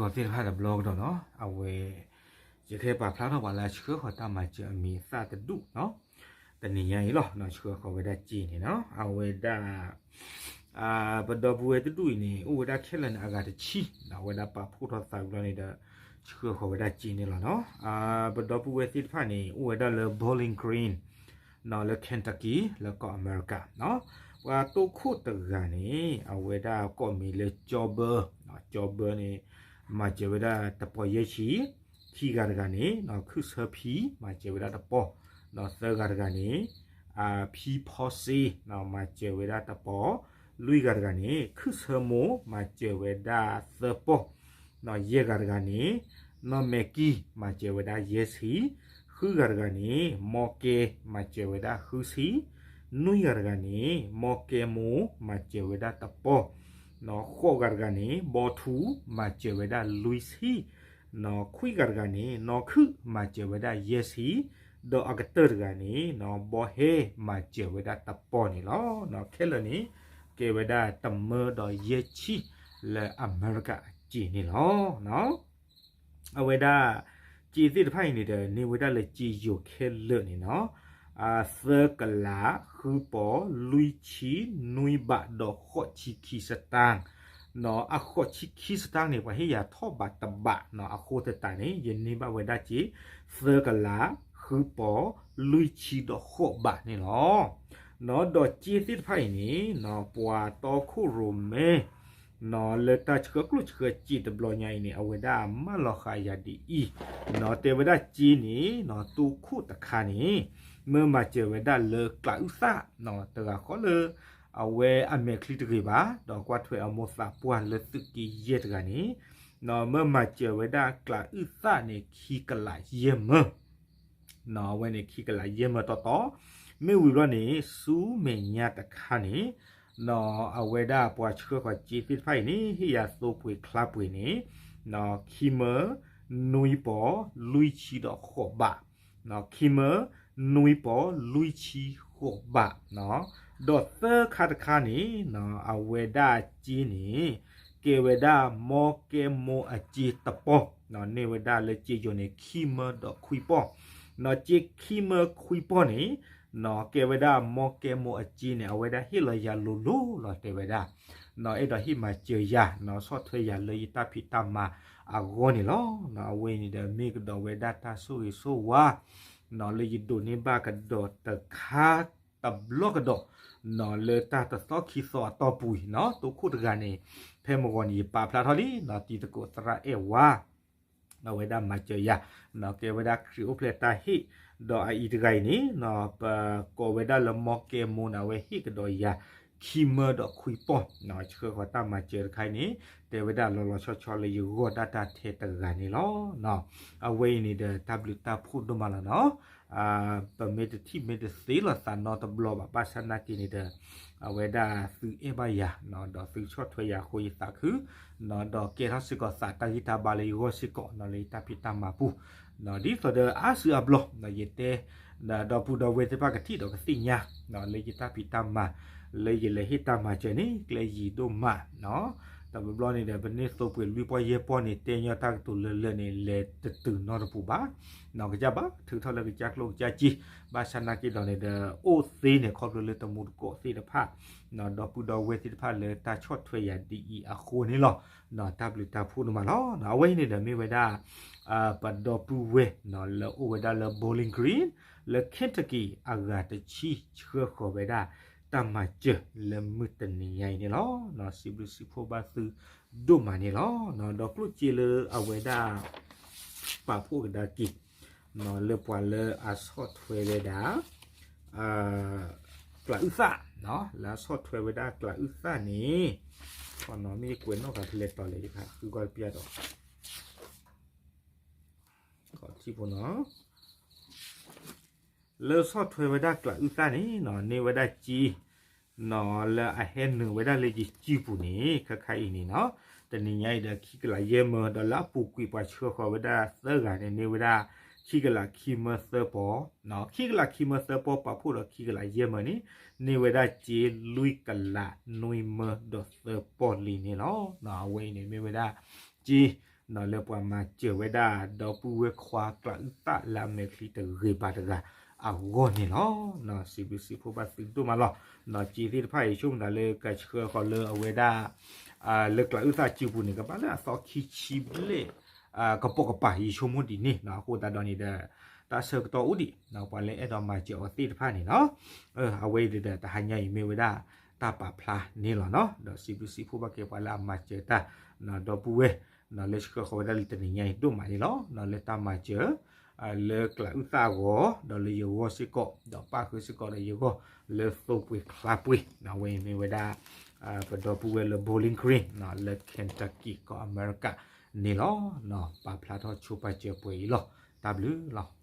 ဂီၤသ့ၣ်တဖၣ်တဘျီကဒီးနီၤ အဝဲ ယကဟဲပာ်ဖျါထီၣ်ပှၤလၢအဆှၢဃီၤတၢ်မၤစၢၤအမံၤအသၣ်တဒူၣ်နီၤ, တနံၤညါအံၤလီၤ ဆှၢဃီၤဝဲဒၣ်စ့န့ၣ်နီၤ အဝဲဒၣ် ပဒီပုၢ်ဝဲၢ်တဒူၣ်အံၤန့ၣ် အိၣ်ဝဲဒၣ်ခဲလၢာ်န့ၣ် အဂၤတဆံ, အဝဲဒၣ်ပာ်ဖှိၣ်ထီၣ်သးဘျီန့ၣ်ဒီး ဆှၢဃီၤဝဲဒၣ်စ့န့ၣ်လီၤနီၤ. ပဒီပုၢ်ဝဲၢ်သ့ၣ်တဖၣ်န့ၣ် အိၣ်ဝဲဒၣ်လၢ Bowling Green နီၤ လၢ Kentucky လၢကီၢ်အမဲရကၤနီၤ. ပှၤတိခိၣ်တဂၤန့ၣ် အဝဲဒၣ်ကိးမံၤလၢကၠီဘၢ, ကၠီဘၢန့ၣ် မၤစၢၤဝဲဒၣ်တပီၤယဲၢ်ဆံ, ခံဂၤတဂၤန့ၣ် ခုၣ်ဆၢဖံ မၤစၢၤဝဲဒၣ်တပီၤ, ဒီးသၢဂၤတဂၤန့ၣ် ဖံဖီစ့ မၤစၢၤဝဲဒၣ်တပီၤ, လွံၢ်ဂၤတဂၤန့ၣ် ခုၣ်ဆၢမိၢ် မၤစၢၤဝဲဒၣ်သၢပီၤ, ယဲၢ်ဂၤတဂၤန့ၣ် နီၢ်မဲာ်ကံ မၤစၢၤဝဲဒၣ်ယဲၢ်ဆံ, ဃုဂၤတဂၤန့ၣ် မီကဲ မၤစၢၤဝဲဒၣ်ဃုဆံ, နွံဂၤတဂၤန့ၣ် မီကဲမိၢ် မၤစၢၤဝဲဒၣ်တပီၤ, ဃိးဂၤတဂၤန့ၣ် ဘီထူ မၤစၢၤဝဲဒၣ်လွံၢ်ဆံ, ခွံဂၤတဂၤန့ၣ် နီၢ်ခုၣ် မၤစၢၤဝဲဒၣ်ယဲၢ်ဆံ, ဒီးအကတၢၢ်တဂၤန့ၣ် ဘီဟဲ မၤစၢၤဝဲဒၣ်တပီၤန့ၣ်လီၤ. ခဲလၢာ်န့ၣ် ကဲဝဲဒၣ်တမၢဒီးယဲၢ်ဆံ လၢအမဲရကၤအစ့န့ၣ်လီၤ. အဝဲဒၣ် စ့သ့ၣ်တဖၣ်အံၤန့ၣ်ဒီး န့ၢ်ဝဲဒၣ်လၢစ့ယိၤခဲလၢာ်န့ၣ်နီၤ, သၢကလး ဃုပီၤ လွံၢ်ဆံ နွံဘး ဒီးဃိးဆံခံစတၢၣ်, အဃိးဆံခံစတၢၣ်န့ၣ် ပှၤဟ့ၣ်ယၤထီၣ်ဘးတဘး, အဃိသတးန့ၣ် ယန့ၢ်ဘၣ်ဝဲဒၣ်စ့ သၢကလး ဃုပီၤ လွံၢ်ဆံ ဒီးဃိးဘးန့ၣ်လီၤ. ဒီးစ့သ့ၣ်တဖၣ်အံၤန့ၣ် ပှၤတီခိၣ်ရိၣ်မဲ လၢတၢ်ဆှၢကျိၣ်ဆှၢစ့တဘျီညါအံၤန့ၣ် အဝဲဒၣ်မၢလီၤဃာ်ယၤဒ်အံၤ, တဲဝဲဒၣ်စ့န့ၣ် တိခိၣ်တခါန့ၣ် မၢမၤစၢၤဝဲဒၣ်လၢကျးအုၣ်သၣ် တဂၤဃီလၢ အဝဲအမဲာ်ချံတဂ့ၤဘၣ်, ဒီးကွၢ်ထွဲအမိၢ်သးပှၢ်လၢသုးက့ယဲၢ်တဂၤန့ၣ် မၢမၤစၢၤဝဲဒၣ်ကျးအုၣ်သၣ်န့ၣ် ခံကလးယဲၢ်မၢ အဝဲန့ၣ်ခံကလးယဲၢ်မၢတီတီ, မ့ၢ်ဝံၤဘျီန့ၣ် ဆူမဲာ်ညါတခါန့ၣ် အဝဲဒၣ်ပှၤဆှၢဃီၤစ့သ့ၣ်တဖၣ်အံၤန့ၣ် ဟ့ၣ်ယၤသိပှ့ၤချါပှ့ၤန့ၣ် ခံမၢ နွံပီၤ လွံၢ်ဆံဒီးဃိးဘး, ခံမၢ နွံပီၤ လွံၢ်ဆံဃိးဘး, ဒီးသၢခါတခါန့ၣ် အဝဲဒၣ်စ့န့ၣ် ကဲဝဲဒၣ်မီကဲမိၢ်အစ့တပီၤ, န့ၢ်ဝဲဒၣ်လၢစ့ယိၤန့ၣ် ခံမၢဒီးခွံပီၤ, စ့ခံမၢခွံပီၤန့ၣ် ကဲဝဲဒၣ်မီကဲမိၢ်အစ့န့ၣ် အဝဲဒၣ်ဟ့ၣ်လီၤယၤလိၤလိၤလီၤတဲဝဲဒၣ်, အဲၣ်ဒိးဟ့ၣ်မၤစၢၤယၤ ဆီၣ်ထွဲယၤလၢယတၢ်ဖံးတၢ်မၤအဂီၢ်န့ၣ်လီၤ. အဝဲအံၤန့ၣ်ဒီးမ့ၢ်ကဒီးဝဲဒၣ်တၢ်ဆိၣ်ဂ့ၤဆိၣ်ဝါ လၢယဒိးန့ၢ်ဘၣ်ကဒီးတခါတဘျီကဒီး လၢတၢ်တသီခံသီအတီၢ်ပူၤအံၤ တိခိၣ်တဂၤန့ၣ် ဖဲမုၢ်ဂီၤန့ၣ် ယပာ်ဖျါထီၣ်လံ တံၤသကိးသရၣ်အဲၣ်ဝါ အဝဲဒၣ်မၤစၢၤယၤ ကဲဝဲဒၣ်ခရံာ်အိၣ်ဖျဲၣ်တၢ်ဟ့ၣ်, ဒီးအအံၤတဂၤအံၤန့ၣ် ပကိးဝဲဒၣ်လၢမီကဲမိၢ်န့ၣ် အဝဲဟ့ၣ်ကဒီးယၤ ခံမၢဒီးခွံပီၤ, ဆှၢဃီၤတၢ်မၤစၢၤတခါအံၤန့ၣ် တဲဝဲဒၣ်လီၤလီၤဆီဆီလၢယဂီၢ်ဒၣ်တၢ်ထဲတဂၤန့ၣ်လီၤ. အဝဲအံၤန့ၣ်ဒီးတၢ်ဘျုးတၢ်ဖှိၣ်ဒိၣ်မးလီၤနီၤ. ပမ့ၢ်တထံၣ်မ့ၢ်တသ့လိာ်သးနီတဘျီဘၣ် ဘၣ်ဆၣ်နာ်က့န့ၣ်ဒီး အဝဲဒၣ်သုအဲၣ်ဘၣ်ယၤ ဒီးသုဆီၣ်ထွဲယၤအဃိယသးခု ဒီးကဲထီၣ်စ့ၢ်ကီးသးတၢ်ဂံၢ်တၢ်ဘါလၢယဂီၢ်စ့ၢ်ကီး လၢယတၢ်ဖံးတၢ်မၤပူၤ, ဒ်သိးဒီးအါစုအါဘျီ ယတဲ ဒီပုၢ်ဒီဝဲၢ်သ့ၣ်တဖၣ်ကထံၣ်ဒီးကသ့ၣ်ညါ လၢယတၢ်ဖံးတၢ်မၤ လၢယလဲၤဟ့ၣ်တၢ်မၤစၢၤန့ၣ် ကျဲယံၤဒိၣ်မး တဘျီဘျီန့ၣ်ဒီး ပန့ၢ်သိပှ့ၤလွံၢ်ပီၢ်ယဲၢ်ပီၢ်န့ၣ် တဲညီတၢ်ကတိၤလၢလၢာ်န့ၣ် လဲၤတတုၤနီတပူၤဘၣ်. ကစၢ်ဘၣ် ထုးထီၣ်လၢကစၢ်ကျိၣ်ကစၢ်စ့ ဘၣ်ဆၣ်နာ်က့ဒီးန့ၣ်ဒီး အိၣ်သ့န့ၣ် ခီဖျိလၢတမူတကိးသ့ၣ်တဖၣ် ဒီပုၢ်ဒီဝဲၢ်သ့ၣ်တဖၣ်လၢတၢ်ဆီၣ်ထွဲယၤဒ်အံၤအဃိန့ၣ်လီၤ. တၢ်ဘျုးတၢ်ဖှိၣ်ဒိၣ်မးလီၤ. အဝဲအံၤန့ၣ်ဒီးမ့ၢ်ဝဲဒၣ် ပဒီပုၢ်ဝဲၢ် လၢအိၣ်ဝဲဒၣ်လၢ Bowling Green လၢ Kentucky အဂၤတဆံ ဆှၢဃီၤဝဲဒၣ် တၢ်မၤစၢၤလၢမုၢ်တနံၤညါအံၤန့ၣ်လီၤ. စံးဘျုးစံးဖှိၣ်ဘၣ်သုဒိၣ်မးန့ၣ်လီၤ. ဒီးကျိၣ်စ့လၢအဝဲဒၣ် ပာ်ဖှိၣ်ကဒါက့ၤ လၢပှၤလၢအဆီၣ်ထွဲဝဲဒၣ် ကျးအုၣ်သၣ် လၢအဆီၣ်ထွဲဝဲဒၣ်ကျးအုၣ်သၣ်န့ၣ် မ့ၢ်ယကွဲးနီၣ်ဃာ်ဖဲလဲၣ်တီၤလဲၣ် ယကဃုကွၢ်တပျၢ်ဒီး ထံဖိနီၤ လၢဆီၣ်ထွဲဝဲဒၣ်ကျးအုၣ်သၣ်န့ၣ် န့ၢ်ဝဲဒၣ်စ့ လၢအဟဲနုာ်ဝဲဒၣ်လၢယစုပူၤန့ၣ် ခဲခါအံၤန့ၣ်နီၤ တနံၤညါအံၤဒီးခံကလးယဲၢ်မၢ ဒီးလၢအပူၤကွံာ်ပှၤဆှၢဃီၤဝဲဒၣ်သၢဂၤန့ၣ် န့ၢ်ဝဲဒၣ် ခံကလးခံမၢသၢပီၤ, ခံကလးခံမၢသၢပီၤ ပာ်ဖှိၣ်ဒီးခံကလးယဲၢ်မၢန့ၣ် န့ၢ်ဝဲဒၣ်စ့လွံၢ်ကလးနွံမၢဒီးသၢပီၤလံန့ၣ်လီၤ. အဝဲအံၤန့ၣ်မ့ၢ်ဝဲဒၣ် စ့ လၢပှၤမၤစၢၤဝဲဒၣ် ဒီပုၢ်ဝဲၢ်ခွါကျးအုၣ်သၣ်လၢအမဲာ်ချံတဂ့ၤဘၣ်တဂၤအဂီၢ်န့ၣ်လီၤ. စံးဘျုးစံးဖှိၣ်ဘၣ်သုဒိၣ်မးလီၤ. စံးသ့ၣ်တဖၣ်အံၤဆိကမိၣ်သးလၢကဆှၢဃီၤလၢအဝဲဒၣ် လၢကျးအုၣ်သၣ်စုပူၤန့ၣ် ကဘၣ်လၢအသီခံဆံဘျဲၣ် ကပိာ်ကပၤအံၤဆိကမိၣ်ဒ်န့ၣ် အဃိသတးဒီးန့ၣ်ဒီး တၢ်ဆၢကတီၢ်အိၣ်ဒံး ပှၤလၢအဲၣ်ဒိးမၤစၢၤအီၤသ့ၣ်တဖၣ်န့ၣ်လီၤ. အဝဲအံၤဒီးတဟါညါအံၤမ့ၢ်ဝဲဒၣ်တၢ်ပာ်ဖျါန့ၣ်လီၤနီၤ. ဒီးစံးဘျုးစံးဖှိၣ်ဘၣ်က့ၤပှၤလၢအမၤစၢၤတၢ် ဒီပုၢ်ဝဲၢ် လၢဆှၢဃီၤဝဲဒၣ်လၢတနံၤညါအံၤဒိၣ်မးန့ၣ်လီၤ. လၢတၢ်မၤစၢၤ လၢကျးအုၣ်သၣ်အဂီၢ် ဒီးလၢယဂီၢ်စ့ၢ်ကီး ဒီးပၣ်ဃုာ်စ့ၢ်ကီးဒီးယဂီၢ်လၢသိပှ့ၤချါပှ့ၤ အဝဲအံၤမ့ၢ်ဝဲဒၣ် ပဒီပုၢ်ဝဲၢ်လၢ Bowling Green လၢ Kentucky ကီၢ်အမဲရကၤန့ၣ်လီၤ. ပာ်ဖျါထီၣ်ဆိပာ်စၢၤပှဲၤအံၤလီၤ. တၢ်ဘျုးလီၤ.